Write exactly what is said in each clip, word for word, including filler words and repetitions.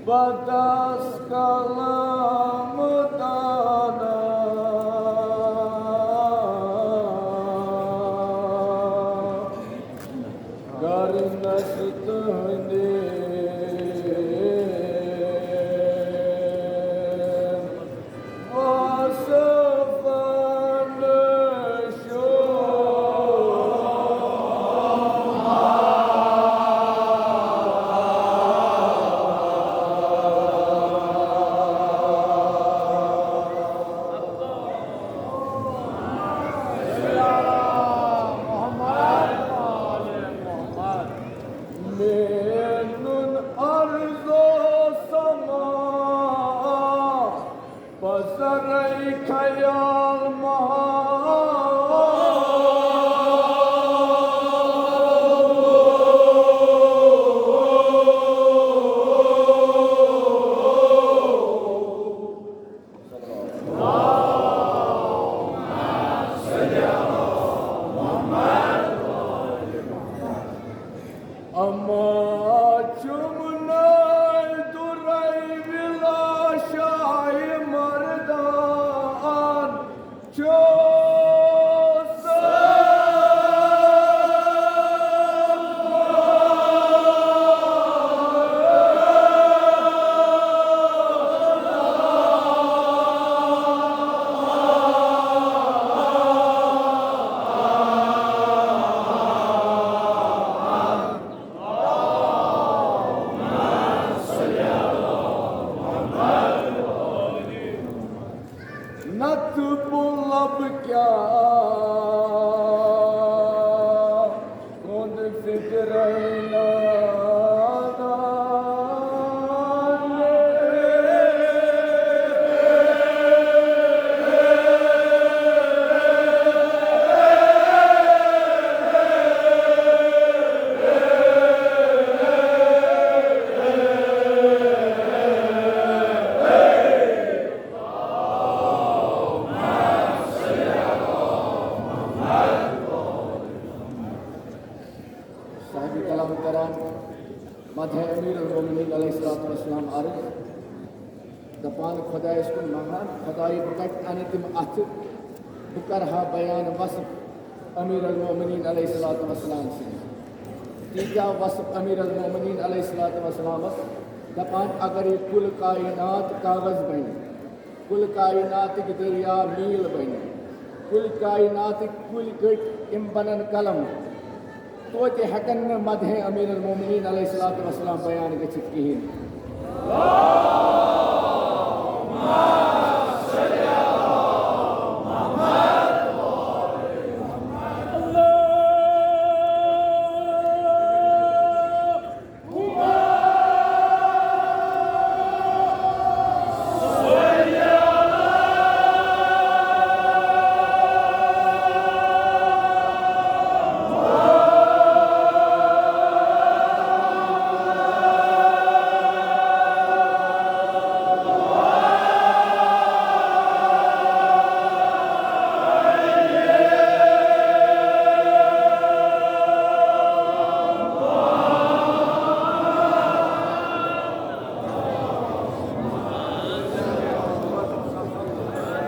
بدس کلام دانا، کرنس تہندِ وصفن شو۔ مینن عرض و سما، پسرے خیال مہا۔ اما چمنہ درے ولا شاہ مردان چوس۔ نتہٕ بہٕ لبہٕ کیٛاہ کُنہِ فِکرے نادان۔ صاحب کلام کران مدح امیر المومنین علیہ الصلوۃ والسلام عرض، دپان خدایس کُن منگان، خدایہِ بہٕ کتہِ انہٕ تِم اتھٕ، بہٕ کرٕ ہا بیان وصف امیر المومنین علیہ الصلوۃ والسلام سٕنٛدۍ۔ تیٖتیٛاہ وصف امیر المومنین علیہ الصلوۃ والسلامس، دپان اگر یہِ کُل کائنات کاغذ بنہِ، کُل کائناتٕکۍ دریا میٖل بنہِ، کُل کائناتٕکۍ کُلۍ کٔٹۍ یِم بنن قلم، توتہِ ہٮ۪کن نہٕ مدحِ امیر المومنین علیہ الصلوۃ والسلام بیان گٔژھِتھ کِہیٖنۍ۔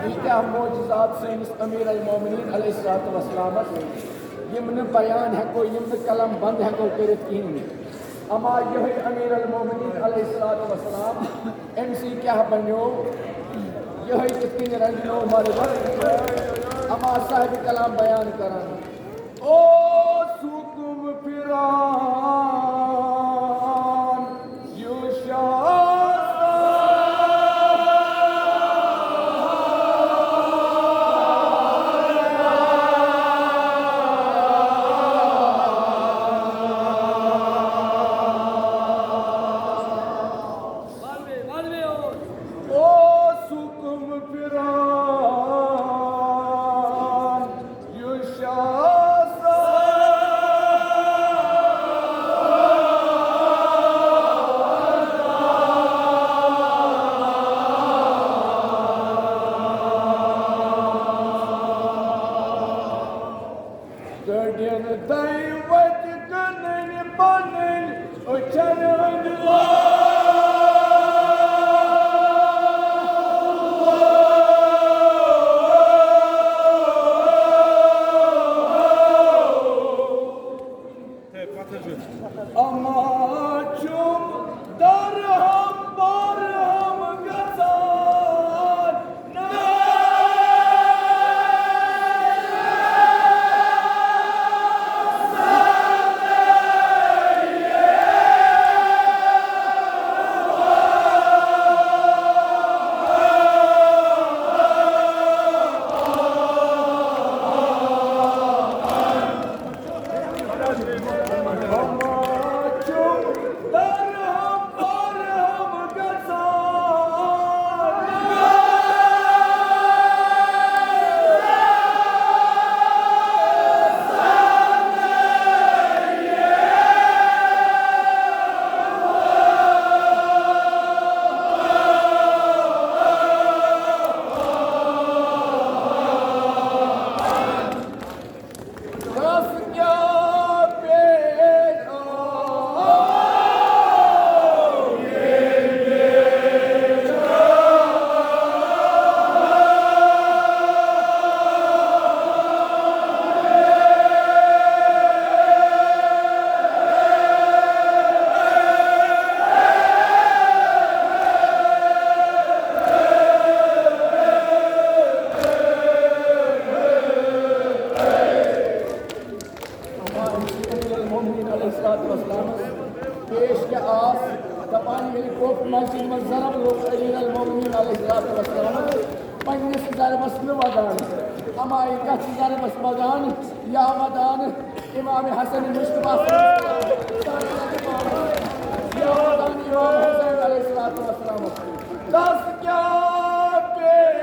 ییٖتیٛاہ معجزات سٲنِس امیر المومنین علیہ الصلوۃ والسلامس، یِم نہٕ بیان ہٮ۪کو، یِم نہٕ قلم بند ہٮ۪کو کٔرِتھ کِہیٖنۍ۔ اما یِہوٚے امیر المومنین علیہ الصلوۃ والسلام، أمۍ سٕے کیٛاہ بنیو، یِہوٚے کِتھ کٔنۍ رنگنو مرور۔ اما صاحب کلام بیان کران، اوس حُکُم پھِران یہِ شاہ۔ اوس حُکُم پھِران یہِ شاہ۔ امیر المومنین علیہ الصلوۃ والسلامس پیش کیٛاہ آس دپان، ییٚلہِ کوفہ مسجد منٛز ضرب لوٚگ امیر المومنین علیہ الصلوۃ والسلامس، پننِس ضربس نہٕ وگان، اما یہِ کتھ چھِ ضربس وگان یا ودان امام حسن مصطفیٰ صلی اللہ علیہ وسلم، یا ودان امام حسین علیہ الصلوۃ والسلامس۔ دس کیا پیش؟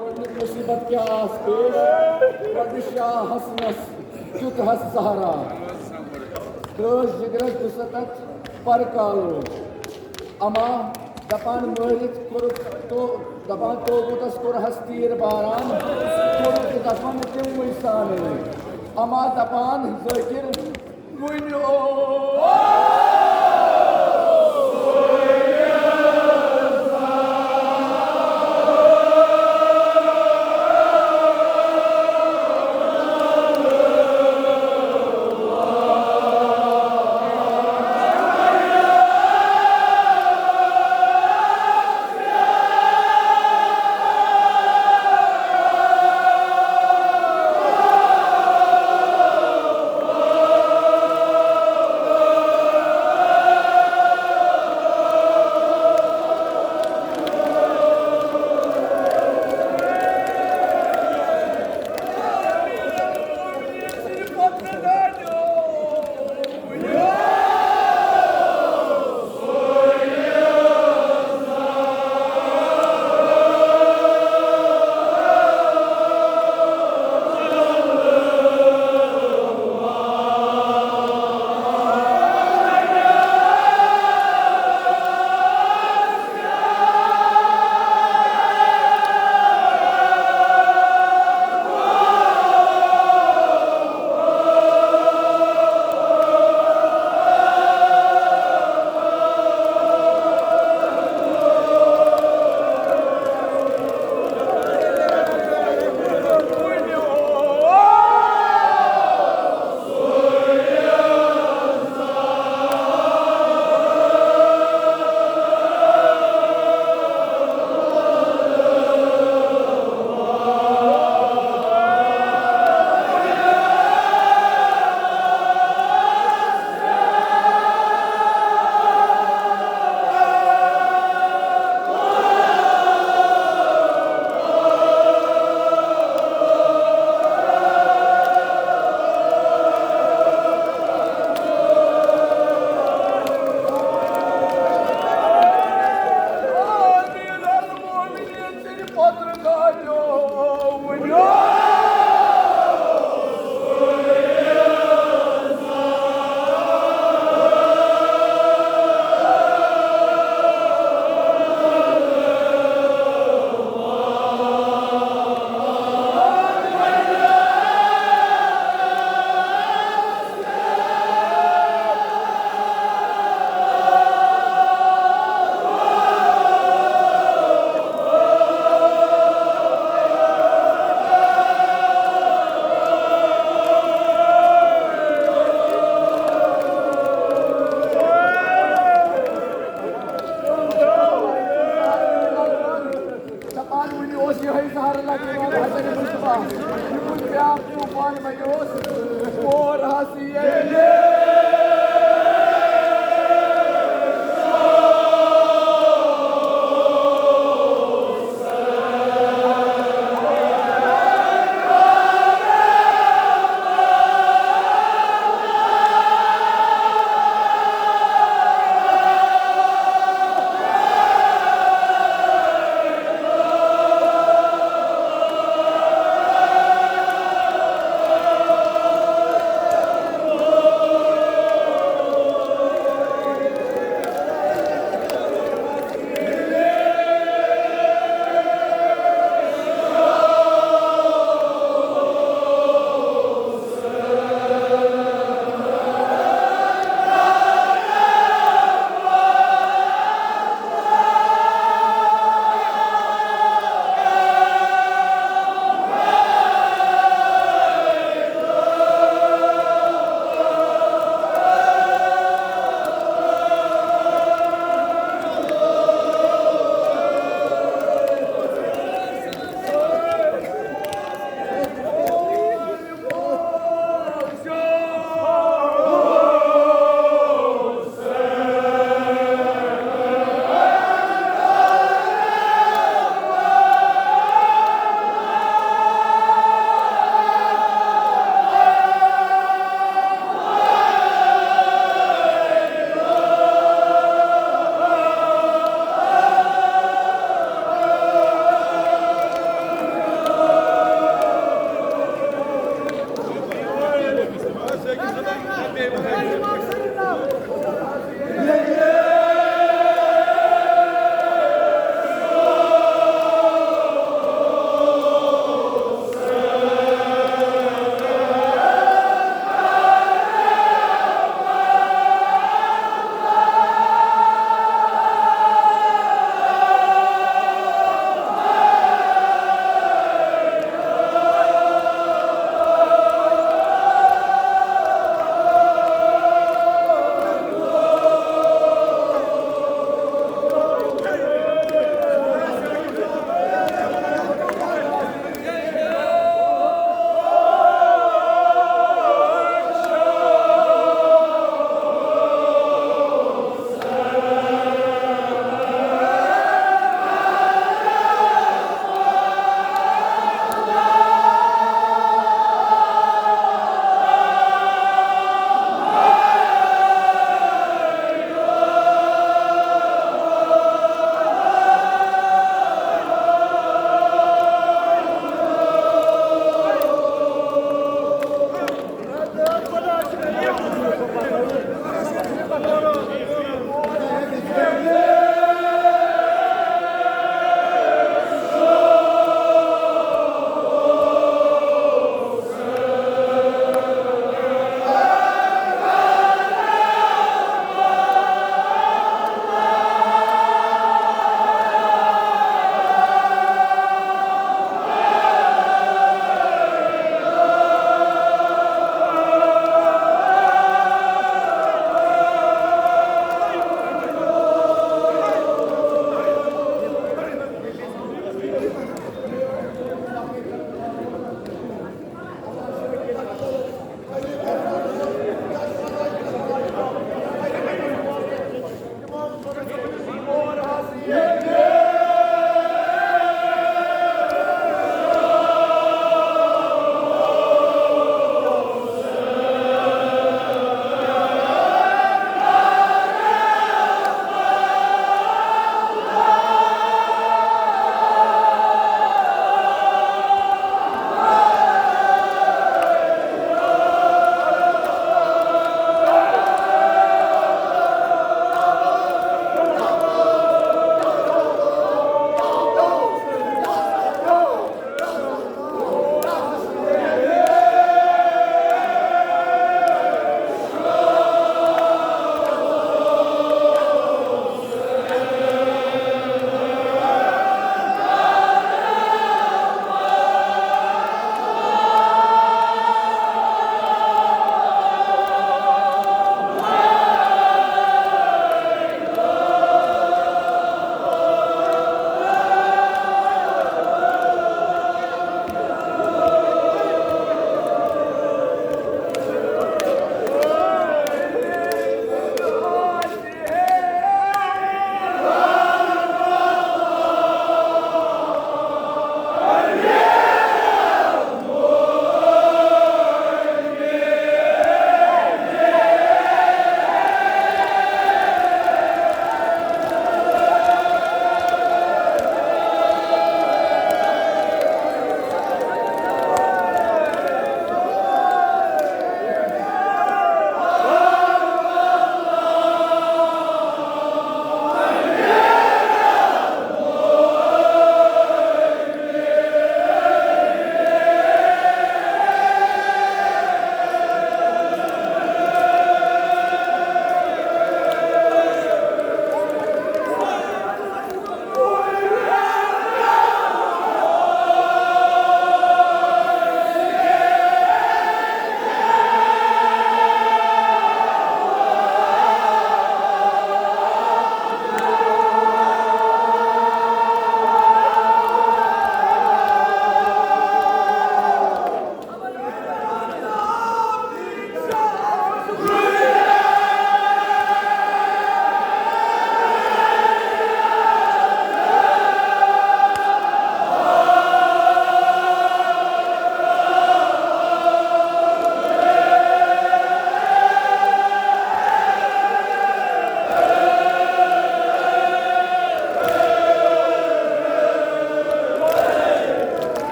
گۄڈٕنیُک مُصیٖبت کیٛاہ آس پیش؟ گۄڈٕ شاہ حسنس دیُت حس سہارا، ترٛٲوٕس جِگرس دُسَتتھ پرکالو۔ اما دپان مٲرِتھ کوٚرُکھ تو، دپان توبوٗتس کوٚر حس تیٖر باران، کوٚرُکھ دفن تِموٕے سانٕے۔ اما دپان ذٲکِر وُنہِ اوس۔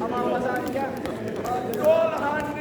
تمام وزارت کیا؟ ٹول ہن